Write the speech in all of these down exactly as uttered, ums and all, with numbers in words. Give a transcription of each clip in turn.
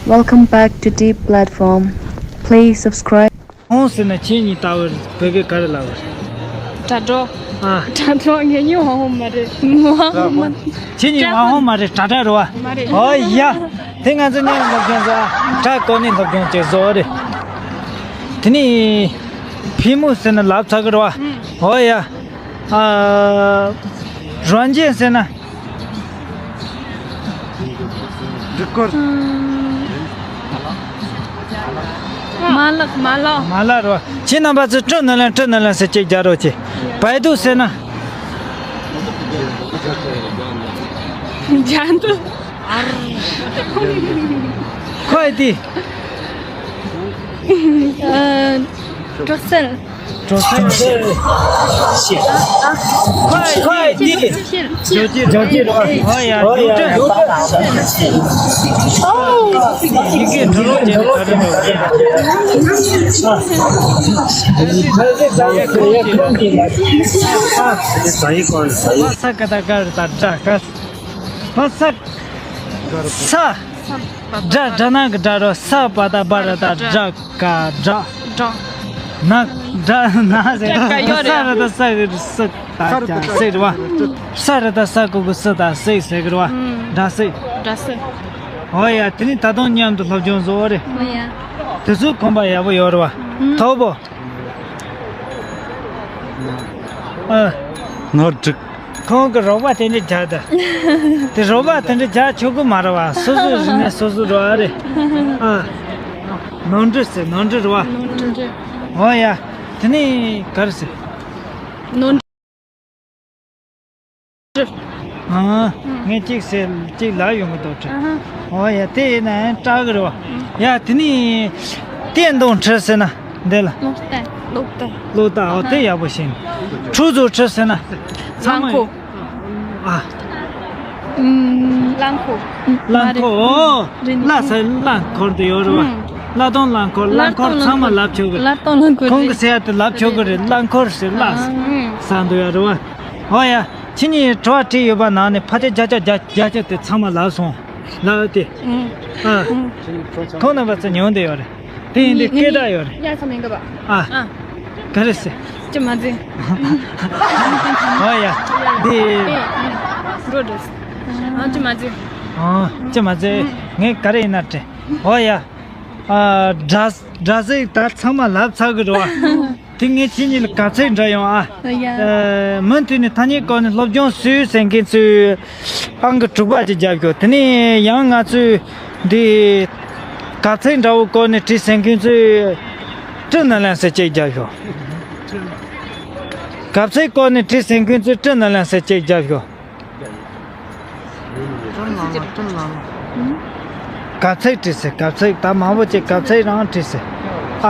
Welcome back to Deep Platform. Please subscribe. ཧོང་ཟེར་ན་ཁྱེད་གཉིས་ལྟ་བུར་བོད་སྐད་ག་རེ་ལབ་པ་རེད། དྲ་གྲོགས། ཨ། དྲ་གྲོགས་ངེད་གཉིས་ཧོང་ཧོང་མ་རེད། ཧོང་ཧོང་མ་རེད། ཁྱེད་གཉིས་ཧོང་ཧོང་མ་རེད། དྲ་གྲགས་རེད་བ། མ་རེད། ཨོ་ཡ། དེ་ང་ཚོ་མཉམ་སློབ་སྦྱོང་བཟོ་ཨ། དྲ་གོ་ནས་སློབ་སྦྱོང་བྱེད་བཟོ་རེད། དེ་ནས་ཕི་མུ་ཟེར་ན་ལབ་ཚར་གི་རེད་བ། ཨོ་ཡ། ཨ། རོན་ཅན་ཟེར་ན། འདི་སྐོར། མ་ལག་མ་ལག་མ་ལག་རོ། ཁྱེད་རྣམ་པ་ཚོས་ཀྲི་ནི་ལན་ཀྲི་ནི་ལན་ཟེར་གཅིག་རྒྱག་རོགས་གྱིས། བའི་ཏུ་ཟེར་ན། ཇ་འདི། ཁོ་ཡི་དེ། ཨ། གྲོ་སོལ། གྲོ་སོལ། ཁོ་ཡི་དེ། ཇོ་ཇོ་ཇོ་ཇོ་རོ། ཨོ་ཡ། ཨོ་ཡ། ཇོ་ཇོ། ཨོ། ཡི་གེ་འགྲོ་ལོ་ཅན་ག་རེ་འགྲོ། ས་ཀ་ད་ག་རུ་ད་དྲ་ག། བ་ས། ས། སྒྲ་སྒྲ་ནག་གི་སྒྲ་རོ། ས་པ་ད་བ་ར་ད་སྒྲ་ག་སྒྲ། སྒྲ། ནག་སྒྲ་ནག་ཟེར། སྒྲ་ག་ཡོད་རེད། ས་ར་ད་ས་གི་སི་ད་ཀྱང་སི་རེད་བ། ས་ར་ད་ས་གུ་གུ་སི་ད་སི་ཟེར་གི་རེད་བ། ཨུམ། སྒྲ་སི། སྒྲ་སི། ཨོ་ཡ། དེ་ནི་ད་དུང་མཉམ་དུ་སློབ་སྦྱོང་བཟོ་རེད། ཨོ་ཡ། དེ་ཚོའི་གོམ་པ་ཡག་པོ་ཡོད་རེད་བ། ཨུམ། ཐོབ་བོ། ཨ། ནོར་འགྲིག་ཁོང་གི་རོགས་པ་དེ་འདྲ་རྒྱག་ད། དེ་རོགས་པ་དེ་འདྲ་རྒྱག་ཆོག་གི་མ་རེད་བ། སོ་སོའི་རིག་གནས་སོ་སོ་རེད་བ་རེད། ཨ། ནོར་འཁྲུལ་ཟེར། ནོར་འཁྲུལ་རེད་བ། ནོར་འཁྲུལ། ཨོ་ཡ། དེ་ནི་ག་རེ་ཟེར། ནོར་འཁྲུལ། ཨ། ངས་གཅིག་ཟེར་གཅིག་ལབ་ཡོང་གི་འདུག་དྲན། ཨ་ཧ། ཨོ་ཡ། དེ་ཡིན་ན་སྐྲག་གི་རེད་བ། ཡ། དེ་ནི་བསྟན་འདོང་འཁྲུལ་ཟེར་ན། འདི་ལ། ལོག་ལྟ། ལོག་ལྟ། ལོག་ལྟ། འོ་དེ་ཡག་པོ་ཤེས། ཁྲུ་ཚོ་ཁྲི་ཟེར་ན། ཚང་མ། རླངས་འཁོར། ཨ། ཨུམ། རླངས་འཁོར། རླངས་འཁོར། ཨོ། རིན། གླ་ཟེར་རླངས་འཁོར་དུ་ཡོད་རེད་བ། ཨུམ། གླ་གཏོང་རླངས་འཁོར། རླངས་འཁོར་ཚང་མ་ལབ་ཆོག་གི་རེད། གླ་གཏོང་རླངས་འཁོར། ཁོང་གི་ཟེར་ཡ་དེ་ལབ་ཆོག་གི་རེད། རླངས་འཁོར་ཟེར་གླ། ཨ། ཟེར་འདུག་ཡ་རེད་བ། ཨོ་ཡ། ཁྱེད་གཉིས་དྲི་བ་དྲིས་ཡོད་པ་ནང་ནས་ཕལ་ཆེར་བརྒྱ་ཆ་བརྒྱ་བརྒྱ་ཆ་དེ་ཚང་མ་ལབ་སོང་། ལབ་དེ། ཨུམ། ཨ། ཁོང་རྣམ་པ་ཚོ་ཉོན་བསྡད་ཡོད་རེད། དེ་ཡིན་དུས་སྐད་གྲགས་ཡོད་རེད། ཡ་ས་མིན་གི་བ། ཨ། ཨ། ག་རེ་ཟེར། ཅི་མ་ཟེར། ཨོ་ཡ། དེ། འགྲོ་འགྲོ། ཨ། ཅི་མ་ཟེར། ཨ། ཅི་མ་ཟེར། ངས་ག་རེ་ཡིན་ན་དྲན། ཨོ་ཡ། ཨ། སྒྲ་སྒྲ་ཟིག་ད་ཚང་མ་ལབ་ཚར་གི་རེད་བ། དེ་ངས་ཁྱེད་གཉིས་ལ་གབ་ཚིག་འདྲ་ཡོང་ཨ། ཡ། ཨ། མུ་མཐུད་ནས་ཐ་སྙད་སྐོར་ནས་སློབ་སྦྱོང་སུས་ཟེར་མཁན་ཚོས་ཨང་ཀི་དྲུག་པ་ཅིག་རྒྱབ་ཤོག་དེ་ནས་ཡང་ང་ཚོས་འདི་གབ་ཚིག་འདྲ་བོ་སྐོར་ནས་དྲིས་ཟེར་མཁན་ཚོས་ཀྲི་ནི་ལན་ཟེར་ཅིག་རྒྱབ་ཤོག་གབ་ཚིག་སྐོར་ནས་དྲིས་ཟེར་མཁན་ཚོས་ཀྲི་ནི་ལན་ཟེར་ཅིག་རྒྱབ་ཤོག་ཀྲུང་ལ་ལ། ཀྲུང་ལ་ལ། གབ་ཚིག་བྲིས་ཟེར། གབ་ཚིག་ད་མང་པོ་ཅིག་གབ་ཚིག་རང་བྲིས་ཟེར།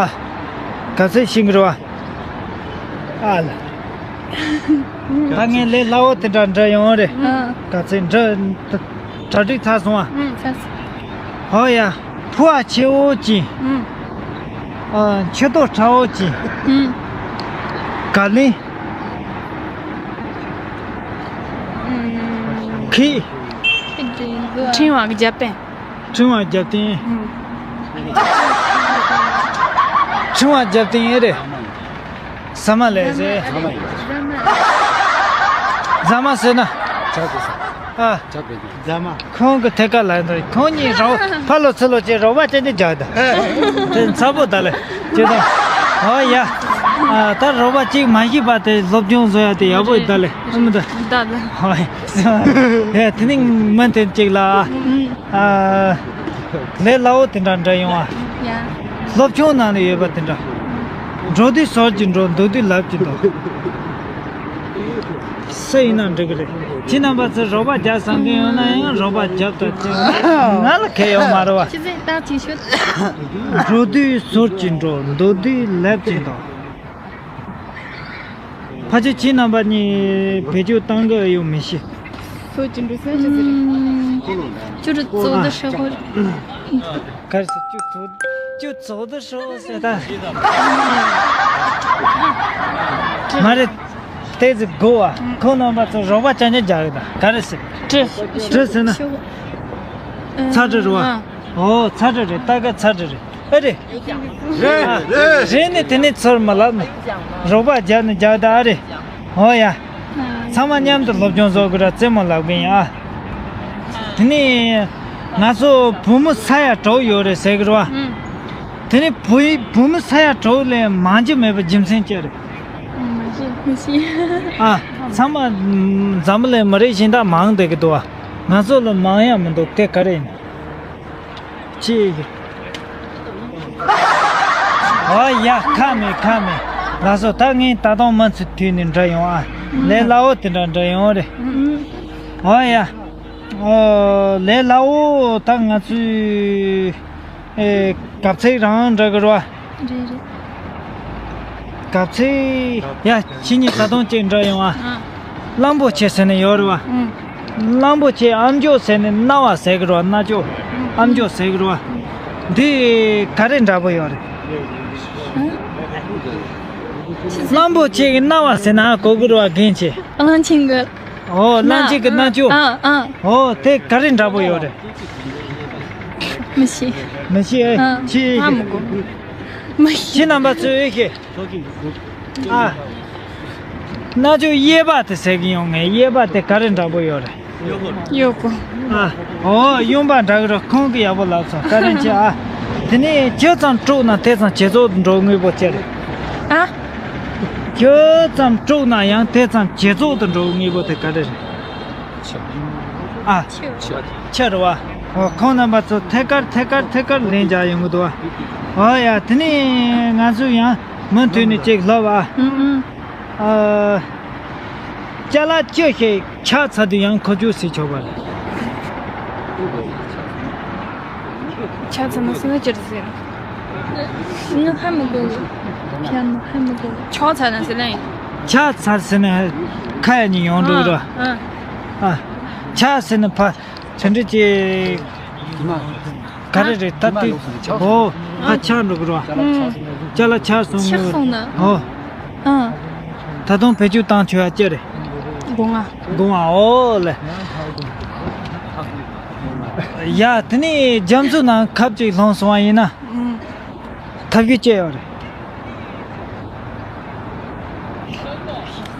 ཨ། གབ་ཚིག་ཤེས་ཀྱི་རེད་བ། ཨ་ལ། ད་ངས་ལས་སླ་བོ་དེ་འདྲ་འདྲ་ཡོང་རེད། ཨ། གབ་ཚིག་འདྲ། གྲ་སྒྲིག་ཚར་སོང་ཨ། ཨ། ཚར་སོང་། ཧོ་ཡ། ཕུ་བ་ཆེ་བོ་ཅིག་ཨ། ཨ། མཆུ་ཏོ་ཕྲ་བོ་ཅིག་ཨ། ག་ལེན། ཨ། ཁི། ཕྲེང་བ་རྒྱབ་རྟེན། ཕྲེང་བ་རྒྱབ་རྟེན། ཨ། ཕྲེང་བ་རྒྱབ་རྟེན་ཨེ་རེད། ཟ་མ་ལས་ཟེར། ཟ་མ་ཟེར་ན། ཨ། ཟ་མ། ཁོང་གི་ཐད་ཀ་ལ་འདུག་ཁོང་གཉིས་རོ་ཕ་ལོ་ཚུ་ལོ་ཅེས་རོགས་པ་ཅན་དེ་རྒྱག་ད། དེ་མཚར་པོ་ད་ལེ། ཅེས་དང་། ཨོ་ཡ། ཨ། ད་རོགས་པ་གཅིག་མ་ཤེས་པ་དེ་སློབ་སྦྱོང་བཟོ་ཡ་དེ་ཡག་པོ་ད་ལེ། ཨ་མི་ད། ད་ལེ། ཨོ་ཡ། དེ་ནི་མི་དེ་གཅིག་ལ། ཨ། ལས་སླ་བོ་དེ་འདྲ་འདྲ་ཡོང་ཨ། ཡ། སློབ་ཆུང་ནང་ལ་ཡོད་པ་དེ་འདྲ། འགྲོ་དུས་ཟོར་གྱིས་འགྲོ། འདུག་དུས་ལབ་ཀྱིས་འདུག་སུ་ཡིན་ན་འགྲིག་གི་རེད། ཁྱེད་རྣམ་པ་ཚོས་རོགས་པ་རྒྱག་བསམ་མཁན་ཡོད་ན་ཡང་རོགས་པ་རྒྱབ་དང་། ང་ལ་ཁེལ་ཡོད་མ་རེད་བ། ཁྱེད་ཚོས་ལྟ་ཅིག་ཤོད། འགྲོ་དུས་ཟོར་གྱིས་འགྲོ། འདུག་དུས་ལབ་ཀྱིས་འདུག་ཕལ་ཆེར་ཁྱེད་རྣམ་པ་གཉིས་བེད་སྤྱོད་གཏང་གི་ཡོད་མི་ཤེས། ཟོར་གྱིས་འགྲོ་ཟེར་ཅི་ཟེར། ཅུ་རུ་ཙོ་དུ་ཧྲི་ཧོ། གར་སི་ཅུ་ཙོ་ཅུ་ཙོ་དུ་ཧྲི་ཧོ་ཟེར་ད། མ་རེད། ཏེ་ཟི་གོ་བ། ཁོང་རྣམ་པ་ཚོ་རོགས་པ་ཅན་ཅན་རྒྱག་གི་ད་ག་རེ་ཟེར། ཀྲི། ཀྲི་ཟེར་ན། ཚ་ཀྲི་རུ་བ། ཨོ་ཚ་དྲོད་རེད། ད་ག་ཚ་དྲོད་རེད། ཨེ་རེད། རེད་རེད། རེད་ནས་དེ་ནས་ཚོར་མ་ལབ་ནས་རོགས་པ་རྒྱག་ནས་རྒྱག་ད་ཨ་རེད། ཨོ་ཡ། ཚང་མ་མཉམ་དུ་སློབ་སྦྱོང་བཟོ་དགོས་ར་རྩེད་མོ་ལབ་གིན་ཡ། དེ་ནས་ང་ཚོ་བུ་མོ་ས་ཡ་དྲུག་ཡོད་རེད་ཟེར་གི་རེད་བ། དེ་ནས་བུ་བུ་མོ་ས་ཡ་དྲུག་ལས་མང་རྒྱུ་མེད་པའི་རྒྱུ་མཚན་ཅི་རེད། མི་ཤེས། ཨ། ཚང་མ་འཛམ་བུ་གླིང་མི་རིགས་གཞན་དག་མང་བསྡད་ཀྱི་འདུག་བ། ང་ཚོ་ལ་མང་ཡ་མི་འདུག་དེ་ག་རེ་ཡིན། ཅི། ཨོ་ཡ། ཁ་མེད་ཁ་མེད། ལགས་སོ། ད་ངས་ད་དུང་མུ་མཐུད་ནས་འདྲི་ཡོང་ཨ། ལས་སླ་བོ་དེ་འདྲ་འདྲི་ཡོང་རེད། ཨོ་ཡ། ཨོ་ལས་སླ་བོ་ད་ང་ཚོས་ཨེ་གབ་ཚིག་རང་འདྲི་གི་རེད་བ། རེད་རེད། གབ་ཚིག་ཡ། ཁྱེད་གཉིས་ད་དུང་གཅིག་འདྲི་ཡོང་ཨ། ཨ། གླང་པོ་ཆེ་ཟེར་ནས་ཡོད་རེད་བ། ཨང་། གླང་པོ་ཆེ་ཨམ་ཅོག་ཟེར་ནས་རྣ་བ་ཟེར་གི་རེད་བ། རྣ་ཅོག་ཨམ་ཅོག་ཟེར་གི་རེད་བ། འདི་ག་རེ་འདྲ་པོ་ཡོད་རེད། ཨ། གླང་པོ་ཆེ་གི་རྣ་བ་ཟེར་ན་གོ་གི་རེད་བ་རྒན་ཆེ། གླང་ཆེན་གི། ཨོ་གླང་ཆེན་གི་རྣ་ཅོག་ཨ་ཨ། ཨོ་དེ་ག་རེ་འདྲ་པོ་ཡོད་རེད། མི་ཤེས། མི་ཤེས་ཨེ། ཨ། ཅི་ཨ་མི་གོ། མི་ཤེས། ཁྱེད་རྣམ་པ་ཚོས་ཨེ་ཤེས། ཨ། རྣ་ཅོག་གཡས་པ་དེ་ཟེར་གི་ཡོང་ངས། གཡས་པ་དེ་ག་རེ་འདྲ་པོ་ཡོད་རེད། གཡོག་པོ། ཨ། ཨོ་གཡོན་པ་འདྲ་གི་རེད། ཁོང་གི་ཡག་པོ་ལབ་སོང་། བཀའ་དྲིན་ཆེ་ཨ། དེ་ནས་ཇི་ཙམ་དཀྲུགས་ན་དེ་ཙམ་ཇེ་བཙོག་ཏུ་འགྲོ་དངོས་པོ་ཅི་རེད། ཨ། ཇི་ཙམ་དཀྲུགས་ན་ཡང་དེ་ཙམ་ཇེ་བཙོག་ཏུ་འགྲོ་དངོས་པོ་དེ་ག་རེ་རེད། ཨ། ཆུ་རེད་བ། ཨོ་ཁོང་རྣམ་པ་ཚོ་ཐད་ཀར་ཐད་ཀར་ཐད་ཀར་ལན་རྒྱག་ཡོང་གི་འདུག་བ། ཨོ་ཡ། དེ་ནས་ང་ཚོ་ཡང་མུ་མཐུད་ནས་ཅིག་ལབ་ཨ། ཨུ་ཨུ། ཨ། ཅ་ལག་ཅི་ཞིག་ཆག་ཚར་དུས་ཡང་འཁོར་རྒྱུག་ཟེར་ཆོག་པ་རེད། ཆག་ཚར་ན་ཟེར་ན་ཅི་རེད་ཟེར། ང་ཧ་མི་གོ་གི། ང་ཧ་མི་གོ་གི། ཆག་ཚར་ན་ཟེར་ན་ཡིན། ཆག་ཚར་ཟེར་ན་ཁ་ཡ་ཉིན་ཡོང་འགྲོ་གི་རེད། ཨ། ཨ། ཆག་ཟེར་ན་ཕ། དེ་འདྲ་ཅིག་ག་རེ་རེད་ད་དེ། ཨོ། ཧ་ཆག་འགྲོ་གི་རེད་བ། ཅ་ལག་ཆག་སོང་གི། ཆག་སོང་ན། ཨོ། ཨ། ད་དུང་བེད་སྤྱོད་བཏང་ཆོག་ཡ་ཅི་རེད། སྒོ་ང་། སྒོ་ང་། ཨོ་ལེ། ཡ་དེ་ནས་རྒྱ་མཚོ་ནང་ཁབ་ཅིག་ལྷུང་སོང་བ་ཡིན་ན། ཨུ། ཐབས་ཤེས་ཅི་ཡོད་རེད།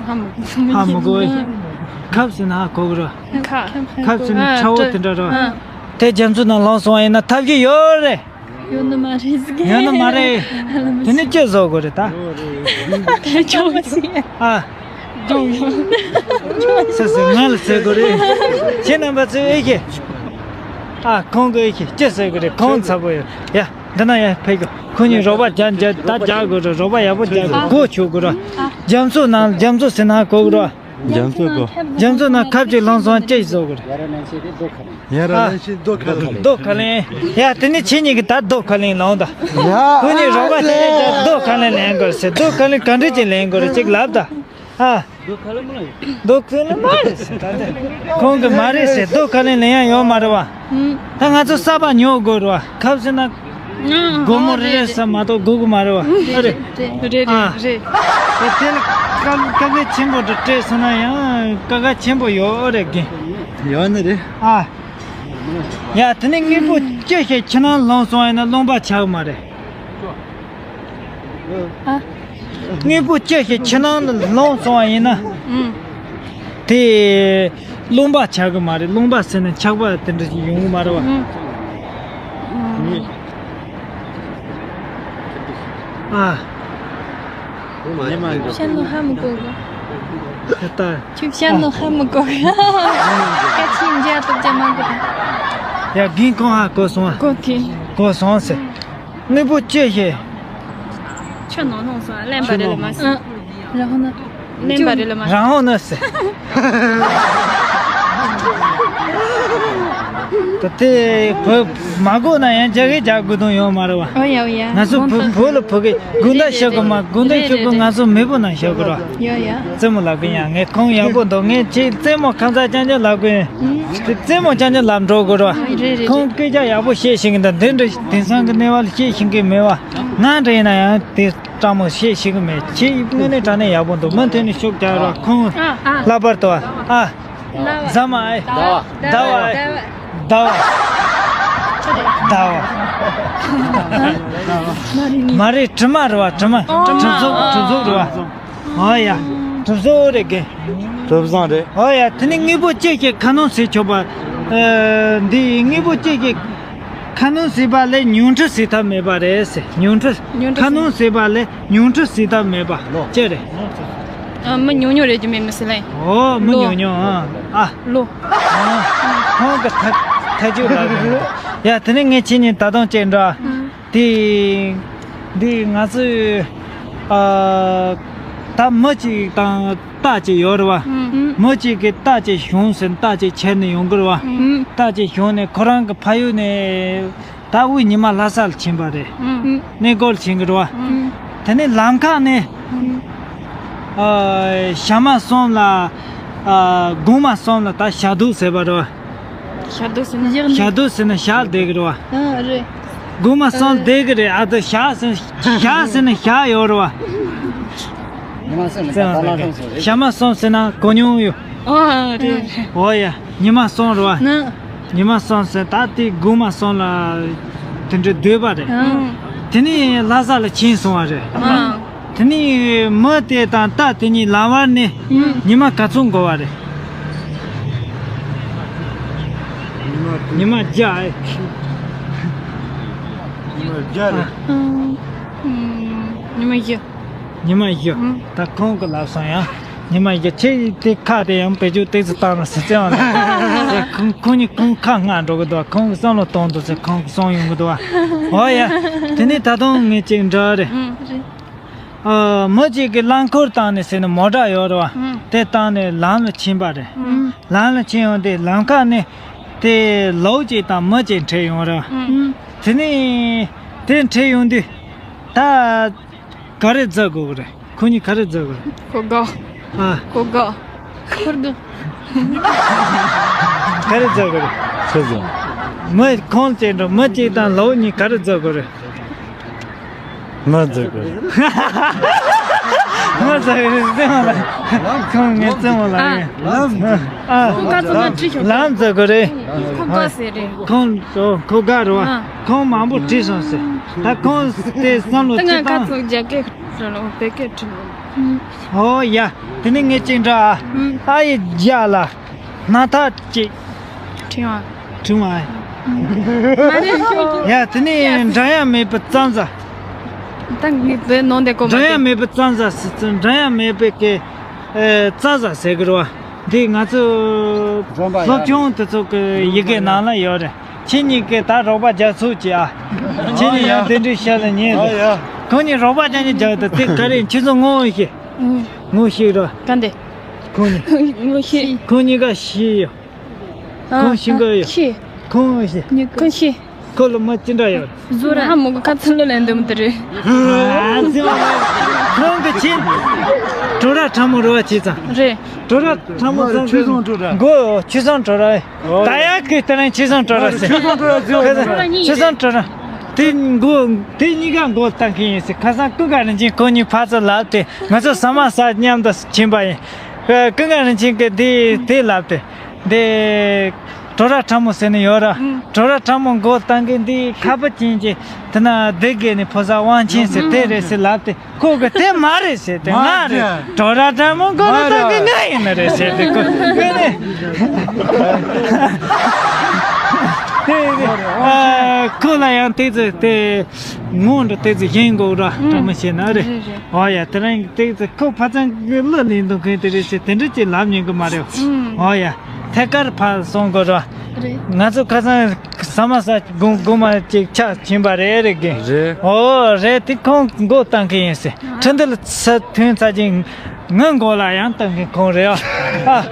ཧ་མི་གོ། ཧ་མི་གོ་བས། ཁབ་ཟེར་ན་ཧ་གོ་གི་རེད། ཁ། ཁབ་ཟེར་ན་ཨ་ཁྲ་བོ་དེ་འདྲ་རེད། ཨ། དེ་རྒྱ་མཚོ་ནང་ལྷུང་སོང་བ་ཡིན་ན་ཐབས་ཤེས་ཡོད་རེད། ཡོད་ནི་མ་རེད་ཟེར་གི། ཡོད་ནི་མ་རེད། དེ་ནི་ཅི་བཟོ་དགོས་རེད་ད། དེ་ཆོག་ཟེར། ཨ། སེ་སེ་ང་ལ་ཟེར་དགོས་རེད། ཁྱེད་རྣམ་པ་ཚོས་ཨེ་ཤེས། ཨ། ཁོང་གིས་ཨེ་ཤེས་ཅི་ཟེར་དགོས་རེད། ཁོང་ཚ་པོ་ཡོད་ཡ། འདི་ན་ཡ་ཕེབས་དགོས། ཁོ་གཉིས་རོགས་པ་རྒྱག་རྒྱག་ད་རྒྱག་དགོས་རེད། རོགས་པ་ཡག་པོ་རྒྱག་དགོས། སྒོ་ཕྱུག་དགོས་རེད། རྒྱ་མཚོ་ནང་རྒྱ་མཚོ་ཟེར་ན་གོ་གི་རེད། རྒྱ་མཚོ་གོ། རྒྱ་མཚོ་ནང་ཁབ་ཅིག་ལྷུང་སོང་ཅི་ཞིག་བཟོ་དགོས་རེད། ཡ་ར་ཨ། ལན་ཤེས་རྡོ་ཁ་ལེན། རྡོ་ཁ་ལེན། ཡ་དེ་ནི་ཁྱེད་གཉིས་ཀྱིས་ད་རྡོ་ཁ་ལེན་ལོང་ད། ཡ། ཁོ་གཉིས་རོགས་པ་བྱས་ནས་རྡོ་ཁ་ལེན་ལེན་དགོས་ཟེར། རྡོ་ཁ་ལེན་ག་འདྲ་ཅིག་ལེན་དགོས་རེད་ཅིག་ལབ་ད། ཨ། རྡོ་ཁ་ལེན་མ་རེད་ཟེར་ད་དེ། ཁོང་གིས་མ་རེད་ཟེར། རྡོ་ཁ་ལེན་ལེན་ཡ་ཡོད་མ་རེད་བ། ད་ང་ཚོ་ས་པ་ཉོ་དགོས་རེད་བ། ཁབ་ཟེར་ན། སྒོར་མོ་རེ་རེ་ས་མ་གཏོགས་དགོས་ཀྱི་མ་རེད་བ། ཨ་རེད། རེད་རེད། ཨ། རེད། དེ་དེ་ལ་དཀའ་དཀའ་ལས་ཆེན་པོ་འདྲ་སྤྲད་སོང་ན་ཡང་དཀའ་ཁག་ཆེན་པོ་ཡོད་རེད་རྒན། ཡོད་ནི་རེད། ཨ། ཡ་དེ་ནི་དངོས་པོ་ཅི་ཞིག་ཕྱི་ནང་ལྷུང་སོང་ཡིན་ན་རློན་པ་ཆགས་ཀྱི་མ་རེད། ཨ། དངོས་པོ་ཅི་ཞིག་ཕྱི་ནང་ལ་ལྷུང་སོང་བ་ཡིན་ན། ཨུམ། དེ་རློན་པ་ཆགས་ཀྱི་མ་རེད། རློན་པ་ཟེར་ན་ཆག་པ་དེ་འདྲ་ཞིག་ཡོང་གི་མ་རེད་བ། ཨུམ། ཨ། ཁྱོད་བཤད་ནོ་ཧ་མི་གོ་གི། ད་ལྟ། ཁྱོད་བཤད་ནོ་ཧ་མི་གོ་གི། སྐད་ཆ་འཇལ་ཐུབ་ཀྱི་མ་གི། ཡ་རྒན་ཁོང་ཧ་གོ་སོང་ཨ། གོ་གི། གོ་སོང་ཟེར། དངོས་པོ་ཅི་ཞིག་ཁྱོད་ནང་ལྷུང་སོང་ཨ། ལེན་པ་རེད་ལ་མ་ཟེར། རང་ཧོ་ན། ལེན་པ་རེད་ལ་མ་ཟེར། རང་ཧོ་ན་ཟེར། ད་དེ་བུ་མ་གོ་ན་ཡང་རྒྱ་སྐད་རྒྱག་དགོས་དོན་ཡོད་མ་རེད་བ། ཨོ་ཡ་ཨོ་ཡ། ང་ཚོ་བུ་བུ་ལ་བུ་གི་དགུན་ཟླ་ཤོར་གི་མ། དགུན་ཟླ་ཤོར་གི་ང་ཚོ་མེས་པོ་ནང་ཤོར་གི་ར། ཡོད་ཡ། རྩེད་མོ་ལབ་གི་ཡ། ངས་ཁོང་ཡག་པོ་འདུག་ངས་ཅིག་རྩེད་མོ་ཁ་མཚར་རྐྱང་རྐྱང་ལབ་གི་ཡིན། དེ་རྩེད་མོ་རྐྱང་རྐྱང་ལབ་འགྲོ་དགོས་ར། རེད་རེད། ཁོང་སྐད་ཆ་ཡག་པོ་བཤད་ཤེས་ཀྱི་འདུག་འདི་འདྲ་དེང་སང་གི་གནས་བབ་ལ་བཤད་ཤེས་ཀྱི་མེད་བ། ང་འདྲ་ཡིན་ན་ཡང་དེ་སྤྲང་མོ་བཤད་ཤེས་ཀྱི་མེད། ཁྱེད་དངོས་གནས་དྲང་གནས་ཡག་པོ་འདུག་མུ་མཐུད་ནས་ཤུགས་རྒྱག་རོགས། ཁོང་ཨ། ཨ། ལྷག་པར་དུ་ཨ། ཟ་མ་ཨེ། ཟླ་བ། ཟླ་བ་ཨེ། ཟླ་བ། ད་བ། མ་རེད། དྲི་མ་རེད་བ། དྲི་མ། གྲིབ་གཟུགས། གྲིབ་གཟུགས་རེད་བ། ཨོ་ཡ། གྲིབ་གཟུགས་རེད་གི། གྲིབ་གཟུགས་རེད། ཨོ་ཡ། དེ་ནི་དངོས་པོ་གཅིག་གི་ཁ་ནང་ཟེར་ཆོག་པ། ཨ། འདི་དངོས་པོ་གཅིག་གི་ཁ་ནང་ཟེར་བ་ལས་ཉུང་འཕྲི་ཟེར་ཐབས་མེད་པ་རེད་ཟེར། ཉུང་འཕྲི། ཉུང་འཕྲི་ཁ་ནང་ཟེར་བ་ལས་ཉུང་འཕྲི་ཟེར་ཐབས་མེད་པ་ཅི་རེད། ཨ། མི་ཉུང་ཉུང་རེད་རྒྱུ་མེད་མི་སྲིད་ལ། ཨོ། མི་ལོ། ཉུང་ཉུང་། ཨ། ཨ། ལོ། ཨ། ཁོང་གི་ཐ་ཐ་ཇུ་ལ། ཡ། དེ་ནི་ངས་ཁྱེད་གཉིས་ད་དུང་ཅིག་འདྲི། ཨ། དེ། འདི་ང་ཚོས། ཨ། ད་མི་གཅིག་དང་རྟ་གཅིག་ཡོད་རེད་བ། ཨ། མི་གཅིག་གིས་རྟ་གཅིག་ཞོན་ཟེར། རྟ་གཅིག་ཁྱེར་ནས་ཡོང་གི་རེད་བ། ཨ། རྟ་གཅིག་ཞོན་ནས་ཁོ་རང་གི་ཕ་ཡུལ་ནས། ད་དབུས་ཉི་མ་ལྷ་ས་ལ་ཕྱིན་པ་རེད། ཨ། གནས་སྐོར་ཕྱིན་གི་རེད་བ། ཨ། དེ་ནས་ལམ་ཁ་ནས། ཨ། ཨ། ཞྭ་མ་གསུམ་ལ། ཨ། སྒོ་མ་གསུམ་ལ་ད་ཞྭ་དུག་ཟེར་བ་རེད་བ། ཞྭ་དུག་ཟེར་ན། ཞྭ་དུག་ཟེར་ན་ཞྭ་བསྡད་གི་རེད་བ། ཨ། རེད། སྒོ་མ་གསུམ་བསྡད་གི་རེད། ཨ། ད་ཞྭ་ཟེར། ཞྭ་ཟེར་ན་ཞྭ་ཡོད་རེད་བ། ཞྭ་མ་གསུམ་ཟེར་ན་གོ་མྱོང་ཡོད། ཨ། རེད། ཨོ་ཡ། ཉི་མ་གསུམ་རེད་བ། ན། ཉི་མ་གསུམ་ཟེར། ད་དེ་སྒོ་མ་གསུམ་ལ་དེ་འདྲ་སྡོད་པ་རེད། ཨ། དེ་ནས་ལྷ་ས་ལ་ཕྱིན་སོང་བ་རེད། ཨ། དེ་ནས་མི་དེ་དང་རྟ་དེ་གཉིས་ལམ་བར་ནས། ཨ། ཉི་མ་ག་ཚོད་འགོར་བ་རེད། ཉི་མ་བརྒྱ། ཉི་མ་བརྒྱ་རེད། ཨ། ཉི་མ་བཞི། ཉི་མ་བཞི། ཨ། ད་ཁོང་གིས་ལབ་སོང་ཡ། ཉི་མ་བཞི། ཁྱེད་དེ་ཁ་དེ་ཡང་བེད་སྤྱོད་ཏོག་ཙམ་བཏང་རོགས་ཟེར་བྱས་པ་ལ། ཁོང་ཁོང་གཉིས་ཁོང་ཁ་སྔ་འགྲོ་གི་འདུག་ཁོང་གིས་བསམ་བློ་གཏོང་འདུག་ཟེར། ཁོང་གིས་གསུངས་ཡོང་གི་འདུག་ཨོ་ཡ། དེ་ནས་ད་དུང་ངས་ཅིག་འདྲི་རེད། ཨ། རེད། ཨ། མི་གཅིག་གིས་རླངས་འཁོར་བཏང་ནས་ཟེར་ནས། མོ་ཊ་ཡོད་རེད་བ། ཨ། དེ་བཏང་ནས་ལམ་ལ་ཕྱིན་པ་རེད། ཨ། ལམ་ལ་ཕྱིན་ཡོང་དུས་ལམ་ཁ་ནས་དེ་ལོ་གཅིག་དང་མི་གཅིག་འཕྲད་ཡོང་རེད། ཨ། དེ་ནས་དེ་འཕྲད་ཡོང་དུས་ད་ག་རེ་བཟོ་དགོས་ཀྱི་རེད། ཁོ་གཉིས་ག་རེ་བཟོ་དགོས་རེད། ཁོ་དགའ། ཨ། ཁོ་དགའ། ཁོ་དགའ། ག་རེ་བཟོ་དགོས་རེད། ཁོ་བཟོ། མི་ཁོང་ཅན་འགྲོ། མི་གཅིག་དང་ལོ་གཉིས་ག་རེ་བཟོ་དགོས་རེད། མི་བཟོ་དགོས་རེད། མི་བཟོ་དགོས་རེད་ཟེར་བ་ལ། ཁོང་ངའི་རྩེད་མོ་ལ་རེད། ཨ། ཁོ་ག་ཚོད་ན་བྲིས་ཤོག་ལམ་བཟོ་དགོས་རེད། ཁོ་དགའ་ཟེར་རེད། ཁོང་ཁོ་དགའ་རེད་བ། ཨ། ཁོང་མང་པོ་བྲིས་སོང་ཟེར། ད་ཁོང་དེ་བསམ་བློ་ད་ང་ཅིག་ག་བཏང་། ཚོད་རྒྱ་སྐད་བྲིས་ལ་བོད་སྐད་བྲིས་ལ། ཨོ་ཡ། དེ་ནས་ངས་ཅིག་འདྲི་ཨ། ཨ་ཡི་རྒྱ་ལ་སྣ་ཐག་ཅིག་ཕྲེང་བ། ཕྲེང་བ། མ་རེད། ཡ། དེ་ནས་འགྲམ་ཡ་མེད་པའི་རྩྭ་ཟ། ད་ངས་བོད་ནང་དེ་གོ་མ། འགྲམ་ཡ་མེད་པའི་རྩྭ་ཟ་ཟེར་ཚུལ། འགྲམ་ཡ་མེད་པའི་གི་ཨེ་རྩྭ་ཟ་ཟེར་གི་རེད་བ། འདི་ང་ཚོ་སློབ་སྦྱོང་དེ་ཚོ་གི་ཡི་གེ་ནང་ལ་ཡོད་རེད། ཁྱེད་གཉིས་ཀྱིས་ད་རོགས་པ་རྒྱག་ཚུལ་གྱིས་ཨ། ཁྱེད་གཉིས་ཡང་དེ་འདྲའི་བཤད་ལ་ཉན་རེད། ཁོང་གཉིས་རོགས་པ་རྒྱག་ནས་རྒྱག་ད། དེ་ག་རེ་ཁྱེད་ཚོ་ངོ་ཤེས། ངོ་ཤེས་རོ། ག་འདི། ཁོང་གཉིས། ངོ་ཤེས། ཁོང་གཉིས་ཀ་ཤེས་ཡོད། ཨ། ཁོང་ཤེས་གི་ཡོད། ཤེས། ཁོང་ཤེས། ཁོང་ཤེས། ཁོ་ལ་མ་ཅི་འདྲ་ཡོད། བཟོ་ར་ཧ་མོ་གི་ཁ་ཚུར་ལ་ལེན་འདུམ་དེ་རེད། ཨ་ཙི་མ་ལ། ཁོང་གི་ཆེ། བྲོ་ར་ཁྲ་མོ་རེད་བ། ཆེ་ཙང་། རེད། བྲོ་ར་ཁྲ་མོ་ཙང་ཆོས་བཟང་བྲོ་ར། མགོ་ཆོས་བཟང་བྲོ་ར། ད་ཡ་གི་ལྟ་ན་ཆོས་བཟང་བྲོ་ར་ཟེར། ཆོས་བཟང་བྲོ་ར་ཟེར། ཆོས་བཟང་བྲོ་ར། དེ་མགོ་དེ་གཉིས་ཀ་མགོ་བཏང་གི་ཡིན་ཟེར། ཁ་སང་ཀུན་དགའ་རིན་ཆེན་ཁོ་གཉིས་ཕར་ཚུར་ལབ་དེ། ང་ཚོ་ཟ་མ་ཟ་མཉམ་དུ་ཕྱིན་པ་ཡིན། ཀུན་དགའ་རིན་ཆེན་གི་དེ་དེ་ལབ་དེ། འདི་བྲོ་ར་ཁྲ་མོ་ཟེར་ནི་ཡོད་ར། ཨང་། བྲོ་ར་ཁྲ་མོ་མགོ་བཏང་གི་འདི་ཁ་པ་ཅན་གྱི་དེ་ན་སྡེ་དགེ་ནས་ཕོ་གསར་དབང་ཆེན་ཟེར་དེ་རེད་ཟེར་ལབ་དེ། ཁོ་གི་དེ་མ་རེད་ཟེར་དེ། ང་རེད། བྲོ་ར་ཁྲ་མོ་མགོ་ལ་བཏང་གི་ང་ཡིན་ནི་རེད་ཟེར་དེ། ཁོ་ཁོ་ནི་དེ་ཨ་ཁོ་ལ་ཡང་དེ་ཚོ་དེ་ངོ་འདྲ་དེ་ཚོ་ཡིན་དགོས་ར། ཨང་། ཁྲ་མོ་བྱས་ན་རེད། རེད་རེད། ཨོ་ཡ། དེ་རིང་དེ་ཚོ་ཁོ་ཕ་ཚང་གི་གླུ་ལེན་འདུག་མཁན་དེ་རེད་ཟེར་དེ་འདྲ་ཅིག་ལབ་མྱོང་གི་མ་རེད། ཨང་། ཨོ་ཡ། ཐད་ཀར་ཕར་སོང་དགོས་ར། རེད། ང་ཚོ་ཁ་སང་ཟ་མ་ཟ་དགོང་དགོང་མ་ཅིག་ཆ་ཕྱིན་པ་རེད། རེད་གི། རེད། ཨོ་རེད། དེ་ཁོང་མགོ་བཏང་གི་ཡིན་ཟེར། ཁྲིན་ཏུ་ལ་ས་ཐོན་ཚར་ཅིང་ངའི་མགོ་ལ་ཡང་བཏང་གི་ཁོང་རེད་ཨ། ཨ།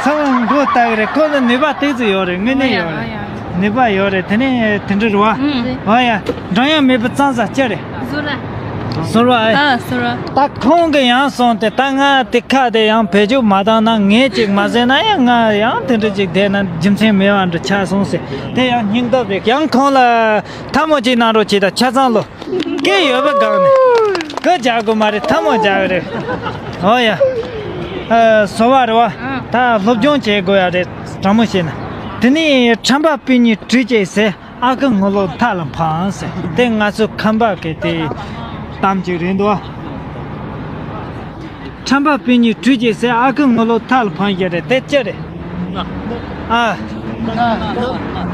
ཚང་མ་མགོ་བཏང་གི་རེད། ཁོང་ལ་ནུས་པ་ཏོག་ཙམ་ཡོད་རེད། དངོས་གནས་ཡོད་རེད། ནུས་པ་ཡོད་རེད། དེ་ནས་དེ་འདྲ་རེད་བ། ཨ་ཡ། འགྲམ་ཡང་མེད་པའི་རྩྭ་ཟ་ཅི་རེད། ཟོར་བ། ཟོར་བ་ཨེ། ཨ་ཟོར་བ། ད་ཁོང་གི་ཡང་སོང་སྟེ། ད་ང་དེ་ཁ་དེ་ཡང་བེད་སྤྱོད་མ་བཏང་ན། ངས་ཅིག་མ་ཟོས་ན་ཡང་ང་ཡང་དེ་འདྲ་ཅིག་བསྡད་ན་རྒྱུ་མཚན་མེད་པ་འདྲ་ཆགས་སོང་ཟེར། དེ་ཡང་སྙིང་སྟོབས་རེད། ཡང་ཁོང་ལ་ཐལ་མོ་ཅིག་གནང་རོགས་བྱེད་དང་། ཆ་ཚང་ལོ། སྐད་ཡོད་པའི་སྒང་ནས་སྐད་རྒྱག་དགོས་མ་རེད། ཐལ་མོ་རྒྱག་གི་རེད། ཨོ་ཡ། ཨ། ཟོར་བ་རེད་བ། ཨ། ད་སློབ་སྦྱོང་བྱེད་དགོས་ཡ་རེད། དྲང་མོ་བཤད་ན། དེ་ནས་ཁྲམ་པ་སྤུན་གཉིས་གྲོས་བྱས་ཟེར། ཨ་ཁུ་ངོ་ལོག་མཐའ་ལ་འཕངས་ཟེར། དེ་ང་ཚོ་ཁམས་པ་གི་དེ་གཏམ་ཅིག་རེད་འདུག་ཁྲམ་པ་སྤུན་གཉིས་གྲོས་བྱས་ཟེར། ཨ་ཁུ་ངོ་ལོག་མཐའ་ལ་འཕངས་ཡ་རེད། དེ་ཅི་རེད། ཨ།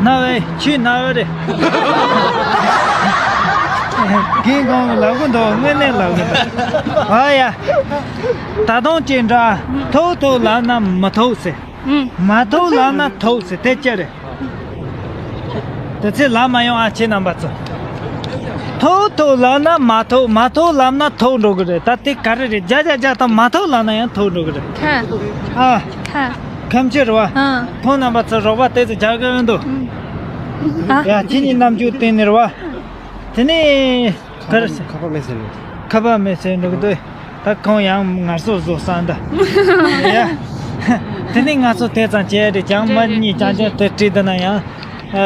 ན་བའི་ཁྱོད་ན་བ་རེད། རྒན་གོང་ལབ་གི་འདུག་དངོས་གནས་ལབ་གི་འདུག་ཨ་ཡ། ད་དུང་ཅི་འདྲ། ཐོབ་ཐོབ་ལབ་ན་མི་ཐོབ་ཟེར། ཨུམ། མ་ཐོབ་ལབ་ན་ཐོབ་ཟེར། དེ་ཅི་རེད། དེ་ཚེ་ལབ་མ་ཡོང་ཨ། ཁྱེད་རྣམ་པ་ཚོ། ཐོབ་ཐོབ་ལབ་ན་མ་ཐོབ། མ་ཐོབ་ལབ་ན་ཐོབ་འགྲོ་གི་རེད། ད་དེ་ག་རེ་རེད། བརྒྱ་ཆ་བརྒྱ་དང་མ་ཐོབ་ལབ་ན་ཡང་ཐོབ་འགྲོ་གི་རེད། ཁ། ཨ། ཁ། ཁམས་ཆེ་རེད་བ། ཨ། ཁོང་རྣམ་པ་ཚོ་རོགས་པ་དེ་ཚོ་རྒྱག་གི་ཡོད་འདུག་ཨ། ཡ་ཁྱེད་གཉིས་རྣམ་འགྱུར་བསྟན་ནི་རེད་བ། དེ་ནས་ག་རེ་ཟེར། ཁ་པ་མེད་ཟེར་ནས། ཁ་པ་མེད་ཟེར་འགྲོ་གི་འདུག་ད་ཁོང་ཡང་ངར་སོ་བཟོ་བསམ་ད། ཡ། དེ་ནས་ང་ཚོ་དེ་ཙམ་བྱས་རེད། ཀྱང་མ་གཉིས་ཀྱང་ཀྱང་དེ་བྲིས་བསྡད་ན་ཡང་། ཨ།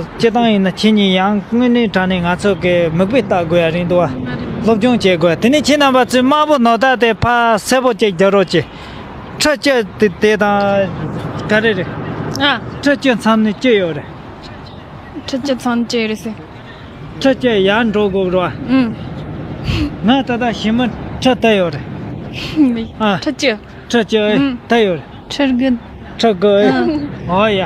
སྤྱི་བཏང་ཡིན་ན་ཁྱེད་གཉིས་ཡང་དངོས་གནས་དྲང་གནས་ང་ཚོ་གི་མིག་དཔེ་ལྟ་དགོས་ཡ་རེད་འདུག་བ། སློབ་སྦྱོང་བྱེད་དགོས་ཡ། དེ་ནས་ཁྱེད་རྣམ་པ་ཚོས་དམར་པོ་ནོར་ད་དེ་ཕ་སེར་པོ་ཅིག་རྒྱག་རོགས་གྱིས། ཁྲི་བཅུ་དེ་དེ་དང་ག་རེ་རེད། ཨ། ཁྲི་བཅུ་མཚམས་ནས་ཅི་ཡོད་རེད། ཁྲི་བཅུ་མཚམས་ཅི་རེད་ཟེར། ཁྲི་བཅུ་ཡར་འགྲོ་དགོས་རེད་བ། ཨུམ། ང་ད་ལྟ་ཞི་མི་ཁྲི་དེ་ཡོད་རེད། ཨ། ཁྲི་བཅུ། ཁྲི་བཅུ་ཨེ། ཨུམ། དེ་ཡོད་རེད། ཁྲི་དགུ། ཁྲི་དགུ་ཨེ། ཨུམ། ཨོ་ཡ།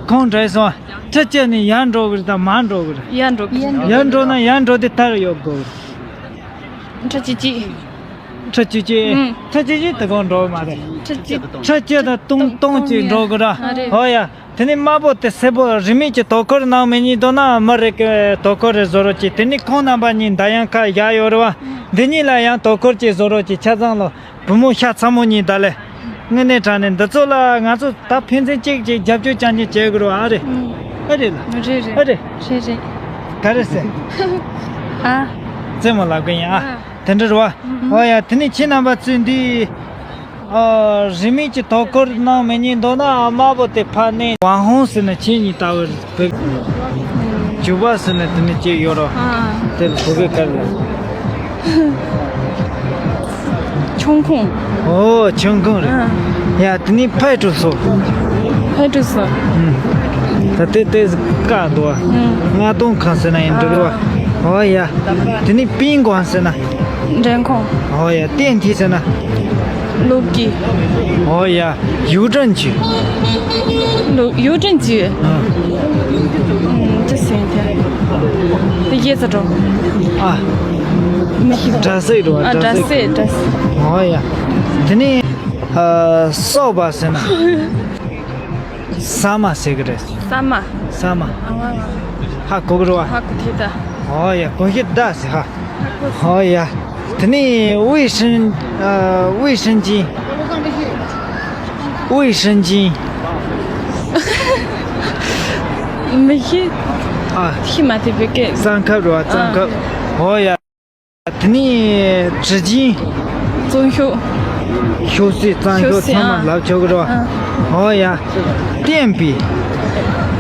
ཁོང་འདྲ་སོང་། ཁྲི་བཅུ་ནས་ཡར་འགྲོ་གི་རེད་དང་མར་འགྲོ་གི་རེད། ཡར་འགྲོ་གི་རེད། ཡར་འགྲོ་ན་ཡར་འགྲོ་དེ་དར་ཡོད་དགོས་རེད། ཁྲི་བཅུ་གཅིག་ཁྲི་བཅུ་གཅིག་ཨུམ། ཁྲི་བཅུ་གཅིག་དེ་གང་འགྲོ་མ་རེད། ཁྲི་བཅུ། ཁྲི་བཅུ་དང་སྟོང་སྟོང་གཅིག་འགྲོ་གི་ར། ཨ་རེད། ཨོ་ཡ། དེ་ནས་དམར་པོ་དེ་སེར་པོ་རིན་མེད་ཀྱི་དོ་ཁུར་གནང་མི་ཉན་འདུག་ན་མི་རེ་གི་དོ་ཁུར་རེ་བཟོ་རོགས་གྱིས། དེ་ནས་ཁོང་རྣམ་པ་གཉིས་མདའ་ཡང་ཁ་བཞག་ཡོད་རེད་བ། འདི་གཉིས་ལ་ཡང་དོ་ཁུར་གྱིས་བཟོ་རོགས་གྱིས། ཆ་ཚང་ལོ་བུ་མོ་ཤ་ཚ་མོ་གཉིས་ད་ལས། དངོས་གནས་དྲང་གནས་འདི་ཚོ་ལ་ང་ཚོ་ད་ཕན་ཚུན་གཅིག་གཅིག་རྒྱབ་སྐྱོར་རྐྱང་རྐྱང་བྱེད་དགོས་རེད་བ། ཨ་རེད། ཨུམ། ཨ་རེད་ལ། རེད་རེད། ཨ་རེད། རེད་རེད། ག་རེ་ཟེར། ཨ། རྩེད་མོ་ལབ་གི་ཡིན་ཨ། ཨ། དེ་འདྲ་རེད་བ། ཨུམ། ཨོ་ཡ། དེ་ནས་ཁྱེད་རྣམ་པ་ཚོས་འདི། ཨ། རིན་མེད་ཀྱི་དོ་ཁུར་གནང་མི་ཉན་འདུག་ན་དམར་པོ་དེ་ཕར་ནས། ཝང་ཧོང་ཟེར་ན་ཁྱེད་གཉིས་ལྟ་བུ་རེད། བོད་ཇུ་བ་ཟེར་ན་དེ་ནས་ཅིག་ཡོད་རོ། ཨ། དེ་ལ་བོད་སྐད་ག་རེ་ལབ། ཆུང་ཁུང་། ཨོ། ཆུང་ཁུང་རེད། ཨ། ཡ་དེ་ནས་ཕའི་ཀྲུ་སོ། ཕའི་ཀྲུ་སོ། ཨུམ། ད་དེ་དེ་བཀག་འདུག་བ། ཨུམ། མངའ་སྡོང་ཁང་ཟེར་ན་ཡིན་འགྲིག་རེད་བ། ཨོ་ཡ། དེ་ནས་པིན་ཀོང་ཟེར་ན། འགྲེང་ཁོང་། ཨོ་ཡ། ཏན་ཐི་ཟེར་ན། ལོ་ཀི། ཨོ་ཡ། ཡུའུ་ཀྲེང་ཅུས། ལོ་ཡུའུ་ཀྲེང་ཅུས། ཨ། ཨུམ། ཅི་ཟེར་ཏེ། དེ་ཡེ་ཙ་ཀྲོ། ཨ། མི་ཤེས། སྒྲ་སྲེག་རེད་བ། ཨ། སྒྲ་སྒྲ་སྲེག་སྲེག་སྒྲ་སྲེག་ཨོ་ཡ། དེ་ནས། ཨ། སོག་པ་ཟེར་ན། ས་མ་ཟེར་གི་རེད། ས་མ། ས་མ། ཨ། ཧ་གོ་གི་རེད་བ། ཧ་གོ་ཐལ་ད། ཨོ་ཡ། གོ་ཤེས་ད་ཟེར་ཧ། ཨོ་ཡ། དེ་ནས་ཝེ་ཧྲིན། ཨ། ཝེ་ཧྲིན་ཅིན། ཝེ་ཧྲིན་ཅིན། མི་ཤེས། ཨ། ཤེས་མ་ཐུབ་པའི་སྐད། གཙང་ཁབ་རེད་བ། གཙང་ཁབ། ཨོ་ཡ། དེ་ནས་ཀྲི་ཅིན། གཙང་ཤོག་ཤོག་སྲིད་གཙང་ཤོག་ཤོག་སྲིད། ཚང་མ་ཨ། ལབ་ཆོག་གི་རེད་བ། ཨ། ཨོ་ཡ། བསྟན་པའི།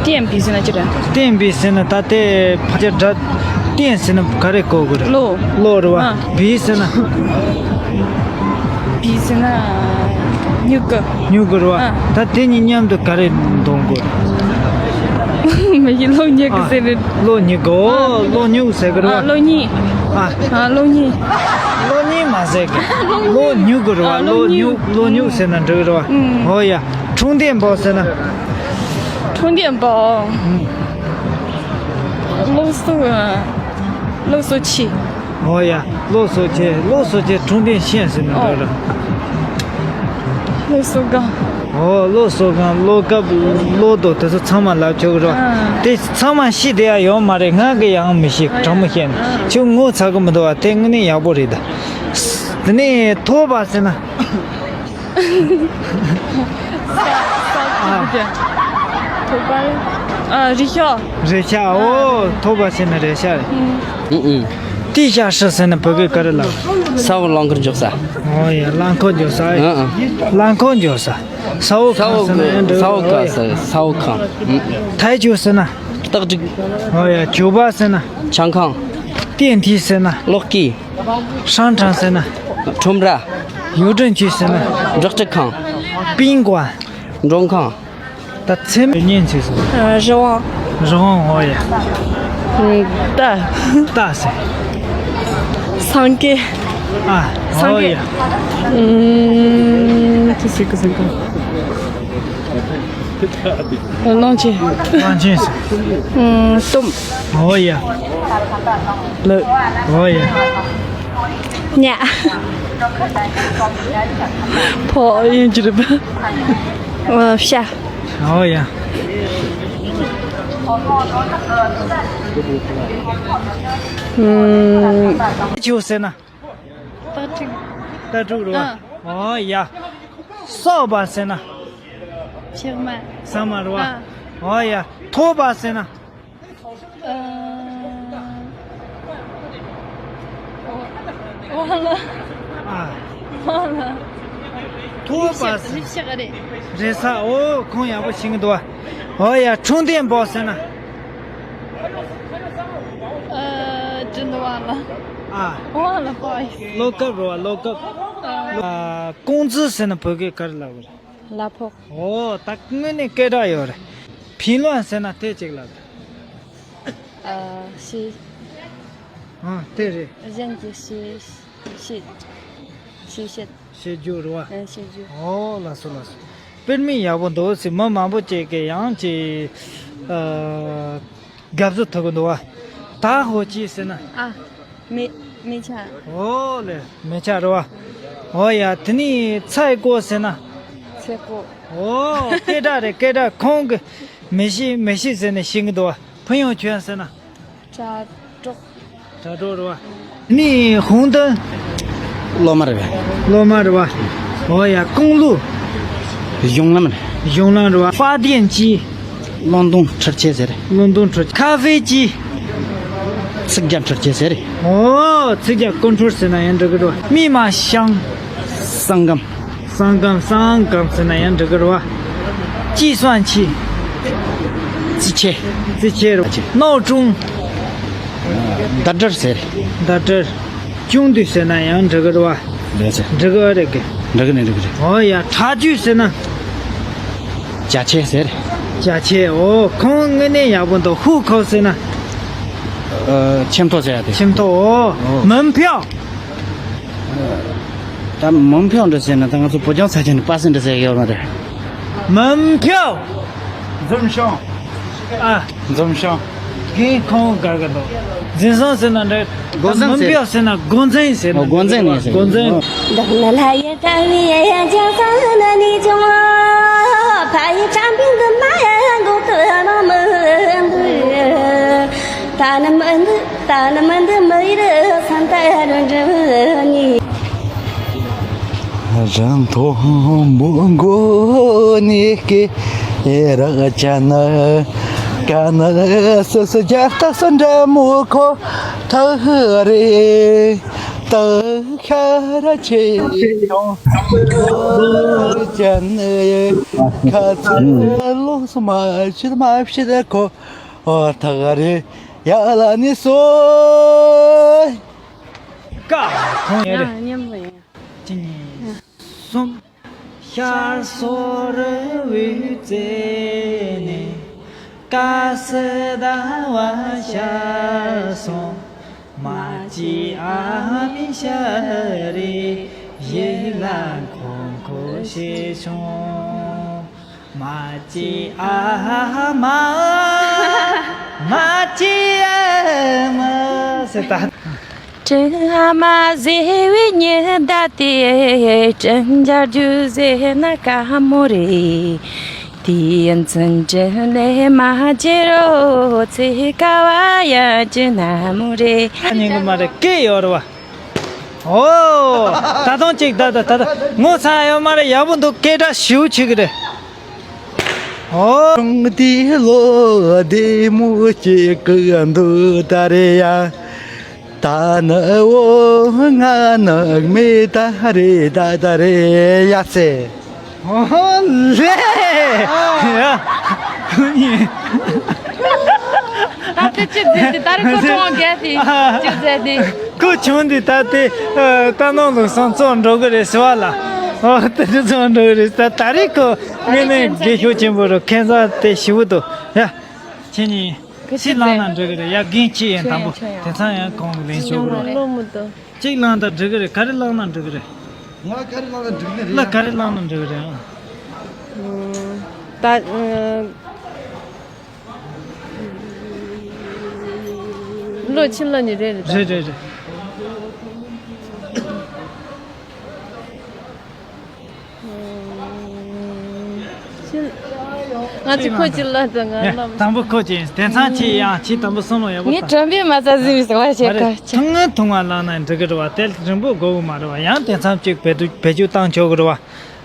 བསྟན་པའི་ཟེར་ན་ཅི་རེད། བསྟན་པའི་ཟེར་ན་ད་ལྟའི་ཕལ་ཆེར་སྒྲ། བསྟན་ཟེར་ན་ག་རེ་གོ་དགོས་རེད། བློ། བློ་རེད་བ། ཨ། པའི་ཟེར་ན། པའི་ཟེར་ན། མྱུ་གུ། མྱུ་གུ་རེད་བ། ཨ། ད་དེ་གཉིས་མཉམ་དུ་ག་རེ་འདོན་དགོས། མི་ཡི་བློ་མྱུ་གུ། ཨ། ཟེར་རེད། བློ་མྱུ་གུ། ཨོ། ཨ། བློ་མྱུ་གུ་ཟེར་གི་རེད་བ། ཨ། བློ་གཉིས། ཨ། ཨ། བློ་གཉིས། བློ་གཉིས་མ་ཟེར་གི། བློ་མྱུ་གུ་རེད་བ། ཨ། བློ་མྱུ་གུ། བློ་མྱུ་གུ་ཟེར་ན་འགྲིག་གི་རེད་བ། ཨུམ། ཨོ་ཡ། ཁྲུང་ཏེན་པའོ་ཟེར་ན། ཁྲུང་ཏེན་པའོ། ཨུམ། བློ་གསོ། བློ་གསོ་ཆེ། ཨོ་ཡ། བློ་གསོ་ཆེ། བློ་གསོ་ཆེ། ཁྲུང་ཏེན་ཤན་ཟེར་ན་འགྲིག་གི་རེད། བློ་གསོ་གང་། ཨོ། བློ་གསོ་གང་། བློ་སྐབས། བློ་དོ་དེ་ཚོ་ཚང་མ་ལབ་ཆོག་གི་རེད། ཨ། དེ་ཚང་མ་ཤེས་བསྡད་ཡ་ཡོད་མ་རེད། ང་གི་ཡང་མི་ཤེས། དྲང་མོ་བཤད་ན། ཨ། ཁྱོད་ངོ་ཚ་གི་མི་འདུག་བ། དེ་དངོས་གནས་ཡག་པོ་རེད་ད། དེ་ནས་ཐོ་བ་ཟེར་ན། ས། ས། ཨ། ཐོ་བ། ཨ། རེ་ཤ། རེ་ཤ། ཨོ། ཐོ་བ་ཟེར་ན་རེ་ཤ་རེད། ཨུ། ཨུ། ཏི་ཤ་ཧྲི་ཟེར་ན་བོད་སྐད་ག་རེ་ལབ། ས་འོག་རླངས་འཁོར་འཇོག་ས། ཨོ་ཡ། རླངས་འཁོར་འཇོག་ས། ཨ། ཨ། རླངས་འཁོར་འཇོག་ས། ས་འོག་ས་འོག་ཁང་ཟེར་ན་ཡང་འགྲིག་ས་འོག་ཨོ་ཡ། ཁང་ཟེར། ས་འོག་ཁང་། ཨུ། ཐའི་ཇུ་ཟེར་ན། སྟག་སྒྲིག་ཨོ་ཡ། ཇོ་བ་ཟེར་ན། ཆང་ཁང་། ཏན་ཐི་ཟེར་ན། གློག་སྐས། ཧྲང་ཁྲང་ཟེར་ན། ཁྲོམ་ར། ཡུའུ་ཀྲེང་ཅུས་ཟེར་ན། སྦྲག་སྤྱོད་ཁང་། པིན་ཀོང་། མགྲོན་ཁང་། ད་མཚན་མོ་སྙན་ཚིག་སོང་། རི་དབང་། རི་དབང་འོ་ཡ། རྟ། རྟ་ཟེར། སེང་གེ། ཨ། འོ་སེང་གེ། ཡ། ཨུམ། ཅི་ཟེར་གི་ཟེར་གི། གླང་ཆེན། གླང་ཆེན་ཟེར། ཨུམ། གཏུམ། འོ་ཡ། ལུག་འོ་ཡ། ཉ། ཕོ་ཡིན་གྱི་རེད་པ། ཨ། བྱ། འོ་ཡ། ཨུམ། ཆུ་ཟེར་ན། རྟ་ཕྲུག་རྟ་ཕྲུག་རེད་པ། ཨ། འོ་ཡ། སྲོག་པ་ཟེར་ན། ཕྱག་མ། ཟ་མ་རེད་པ། ཨ། འོ་ཡ། ཐོག་པ་ཟེར་ན། ཨ། ཝ་ལ། ཨ། ཝ་ལ། ཐོག་པ་ཟེར། ལིབ་ཤག་རེད། རེད་ས། འོ། ཁུངས་ཡག་པོ་ཤེས་ཀྱི་འདུག་པ། འོ་ཡ། འཕྲོད་བསྟེན་པོ་ཟེར་ན། ཨ། ཅི་འདུག་པ་ལ། ཨ། ཝ་ལ་པོ། གློག་ཀླད་རེད་པ། གློག་ཀླད། ཨ། ཨ། ཀོང་ཙི་ཟེར་ན་བོད་སྐད་ག་རེ་ལབ་དགོས་རེད། གླ་ཕོགས། འོ། ད་དངོས་གནས་སྐད་གྲགས་ཡོད་རེད། ཕིང་ལོན་ཟེར་ན་དེ་གཅིག་ལབ་རེད། ཨ། ཤེས། ཨ། དེ་རེད། གཞན་གྱིས་ཤེས་ཤེས་ཤེས་བཤད། བཤད་རྒྱུ་རེད་པ། ཨ། བཤད་རྒྱུ། འོ། ལགས་སོ་ལགས་སོ། དཔེ་མི་ཡག་པོ་འདུག་ཟེར། མི་མང་པོ་ཅིག་གིས་ཡང་ཅིག་ཨ། དགའ་བསུ་ཐོབ་ཀྱི་འདུག་པ། ད་ཧོ་ཅི་ཟེར་ན། ཨ། མེ་མེ་ཆ། འོ་ལེ། མེ་ཆ་རེད་པ། འོ་ཡ། དེ་ནས་ཚལ་ཀོ་ཟེར་ན། ཚལ་ཀོ། འོ། སྐད་གྲགས་རེད། སྐད་གྲགས། ཁོང་གིས་མེ་ཤི་མེ་ཤི་ཟེར་ནས་ཤེས་ཀྱི་འདུག་པ། ཕུན་ཡོན་ཆོན་ཟེར་ན། དྲ་གྲོགས། དྲ་གྲོགས་རེད་པ། ནི་ཧུང་ཏན། སློབ་མ་རེད་པ། སློབ་མ་རེད་པ། འོ་ཡ། ཀུང་ལུ། གཞུང་ལམ་རེད། གཞུང་ལམ་རེད་པ། ཧྥ་ཏན་ཅི། བློན་སྡོང་འཕྲུལ་ཆས་ཟེར། བློན་སྡོང་འཕྲུལ། ཁ་ཧྥེ་ཅི། ཚིག་རྒྱ་འཕྲུལ་ཆས་ཟེར། འོ། ཚིག་རྒྱ་ཀོན་ཁྲོལ་ཟེར་ན་ཡང་འགྲིག་གི་རེད་པ། མི་མ་ཤང་། སང་སྒམ། སང་སྒམ། སང་སྒམ་ཟེར་ན་ཡང་འགྲིག་གི་རེད་པ། ཅི་སོན་ཆི། རྩིས་ཆེ། རྩིས་ཆེ་རེད། ནོ་ཀྲུང་། ཟླ་སྒྲིལ་ཟེར། ཟླ་སྒྲིལ། ཅུང་དུས་ཟེར་ན་ཡང་འགྲིག་གི་རེད་པ། རེད་ཟེར། འགྲིག་གི་རེད་གི། འགྲིག་གི་ནི་འགྲིག་གི་རེད། འོ་ཡ། ཁྲ་ཆུ་ཟེར་ན། ཇ་ཆེ་ཟེར། ཇ་ཆེ། འོ། ཁོང་དངོས་གནས་ཡག་པོ་འདུག་ཧུ་ཁོ་ཟེར་ན། ཨ། ཆེམ་ཐོག་ཟེར་ཡ་དེ། ཆེམ་ཐོག་འོ། འོ། མིན་ཕྱོགས། ད་མིན་ཕྱོགས་འདྲ་ཟེར་ན་ད་ང་ཚོ་བོད་ལྗོངས་ས་ཆ་ནས་པ་སེ་འདྲ་ཟེར་ཡོད་མ་རེད། མིན་ཕྱོགས། འཛུམ་ཤོང་། ཨ། འཛུམ་ཤོང་། རྒན་ཁོང་དགའ་གི་འདུག་འཛིན་བཟང་ཟེར་ན་འདྲ། འགོ་འཛིན་ཟེར། མིན་ཕྱོགས་ཟེར་ན་འགོ་འཛིན་ཟེར་ན། འོ། འགོ་འཛིན་ནས་ཟེར། འགོ་འཛིན། འོ། རི་མཐོན་པོའི་མགོ་ནས་སྐེ་རགས་ཅན། དཀར་ནག་སོ་སོ་རྒྱ་སྟག་སོ་འདྲ་མོ་ཁོ་ཐག་རེད། སྟག་ཤར་ཆེ་ཆུང་ཅན། ཁ་ཚ་ལོགས་སུ་མ་ཕྱིར་མ་ཕྱིར་ཁོ་ཐག་རེད། ཡ་ལ་ནི་སོ། ཀ་ཁོང་ཡོད་རེད། ཡང་མཉམ་པོ་ཡིན། གཅིག་གཉིས། གསུམ། ཤར་སོར་འོད་ཙེ་ནས། དཀར་སེར་ཟླ་བ་ཤར་སོང་། མ་གཅིག་ཨ་མའི་ཤ་རེད། ཡིད་ལ་འཁོར་འཁོར་བྱས་བྱུང་། མ་གཅིག་ཨ་མ། མ་གཅིག་ཨ་མ་ཟེར་ད། དྲི་ང་མ་བཟོས་པའི་ཉི་ཟླ་དེ། དྲིན་འཇལ་རྒྱུ་ཟེར་ན་དཀའ་མོ་རེད། དུས་ཡུན་ཚུན་དྲིན་ལས་མ་བརྗེད་རོགས། ཚེ་དཀའ་བ་ཡང་ཅི་ན་མོ་རེད། ཉན་གི་མ་རེད། སྐད་ཡོད་རེད་པ། ཨོ། ད་དུང་གཅིག་ད་ད་ད་ད་ངོ་ཚ་ཡོད་མ་རེད། ཡག་པོ་འདུག་སྐད་གྲགས་ཞེ་པོ་ཆེ་གི་རེད། ཨོ། ཀྲུང་དེ་ལོ་བདེ་མོ་སྐྱེ་གི་འདུག་ད་རེད་ཡ། ད་ནི་འོ་ང་ནི་མེད་ད་རེད་ད་ད་རེད་ཡ་ཚེ། ཨོ་ལེ། ད་དེ་ཅི་ཟེར་དེ་ད་རེད། ཁོ་ཆུང་བ་གས་དེ་ཅི་ཟེར་དེ། ཁོ་ཆུང་དེ་ད་དེ་ད་ནང་ལོགས་སོང་ཙོག་འགྲོ་གི་རེད་ཟེར་བ་ལ། ཨོ་དེ་ཙོག་འགྲོ་གི་རེད་ད་ད་རེད་ཁོ། དངོས་གནས་དགེ་ཕྱོགས་ཆེན་པོ་རུ་ཁན་ས་དེ་ཞི་བོ་དོ། ཡ། ཁྱེད་གཉིས་ཕྱི་ལང་ན་འགྲིག་གི་རེད། ཡ་རྒན་ཁྱེད་ཡན་དང་པོ་དེ་ཚང་ཡང་གོང་གི་ལེན་ཆོག་གི་རེད། གཅིག་ལང་ད་འགྲིག་གི་རེད། ག་རེ་ལང་ན་འགྲིག་གི་རེད། ང་ག་རེ་ལང་ན་འགྲིག་གི་རེད། ལ་ག་རེ་ལང་ན་འགྲིག་གི་རེད། ཨང་། ད། ལོ་ཕྱི་ལ་ནི་རེད་རེད་ད། རེད་རེད་རེད། ང་ཚོ་ཁོ་ཅི་ལ་དང་ང་ལ། དང་པོ་ཁོ་ཅི་དེང་སང་ཁྱེད་ཡང་ཁྱེད་དང་པོ་སོང་ལོ་ཡག་པོ། ངས་དྲན་པའི་མ་རྩ་ཟིན་མི་སོང་བ་བྱེད་ག་ཆ། ཐུང་ངུ་ཐུང་བ་ལ་ན་འགྲིག་གི་རེད་བ། དེ་རིང་པོ་དགོས་གི་མ་རེད་བ། ཡང་དེང་སང་ཅིག་བེད་སྤྱོད་བེད་སྤྱོད་བཏང་ཆོག་གི་རེད་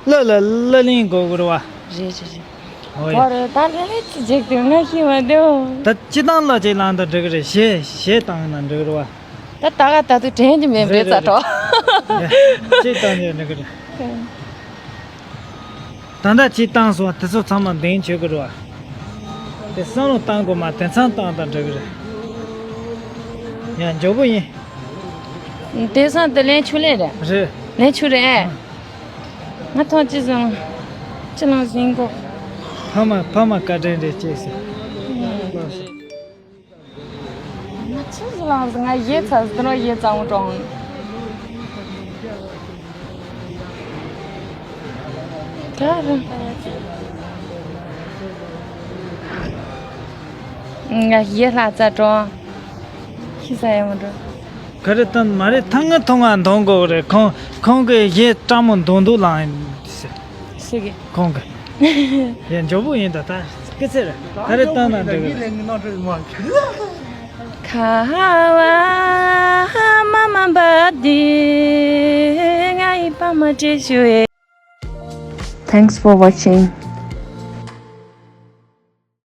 བ། ལ་ལ་ལ་ལིང་དགོས་གི་རེད་བ། རེད་རེད་རེད། ཧོ་ཡ། ཧོ་རེད་ད་ལ་ལ་ཅི་བྱེད་དུས་ང་ཤི་མ་འདུག་ད་ཅི་དང་ལ་ཅི་ལང་ད་འགྲིག་གི་རེད། གཞས་གཞས་བཏང་ན་འགྲིག་གི་རེད་བ། ད་ད་ག་ད་དུ་དྲན་གྱི་མེད་པའི་རྩ་གྲོགས། ཅི་བཏང་ནས་འགྲིག་གི་རེད། ད་ལྟ་ཅི་བཏང་སོང་དེ་ཚོ་ཚང་མ་འདེང་བྱེད་དགོས་རེད་བ། དེ་བསམ་བློ་བཏང་དགོས་མ་དེང་སང་བཏང་དང་འགྲིག་གི་རེད། ཡང་མགྱོགས་པོ་ཡིན། དེང་སང་དེ་ལན་ཆུ་ལེན་རེད། རེད། ལན་ཆུ་རེད། ང་ཐོང་ཅི་བཟང་། ཅི་ལང་ཟིན་གོ་ཕ་མ་ཕ་མ་བཀའ་དྲིན་རེད་ཅེས་ཟེར། ང་ཆི་ཟིག་ལངས་ཟིག་ང་ཡེ་ཚ་ཟིག་དེ་རོ་ཡེ་ཙང་གྲོང་། ད་རུང་། ང་ཡེ་ལྷ་ཙ་གྲོང་། ཤི་ས་ཡོང་འགྲོ། ག་རེ་བཏང་མ་རེད། ཐང་ང་ཐོང་ང་འདོང་དགོས་རེད། ཁོང་ཁོང་གི་ཡེ་སྤྲང་མོ་འདོང་འདུག་ལངས་ཟེར། སུ་གི་ཁོང་གི་ཡ་མགྱོགས་པོ་ཡིན་ད་ད་སྐད་ཆ་རེད། ད་རེ་བཏང་ན་འགྲིག་གི་རེད། ཁ་བ་མ་མ་འབབ་དུས་ང་ཡི་པ་མ་བྲེལ་ཞུ་ཨེ། Thanks for watching.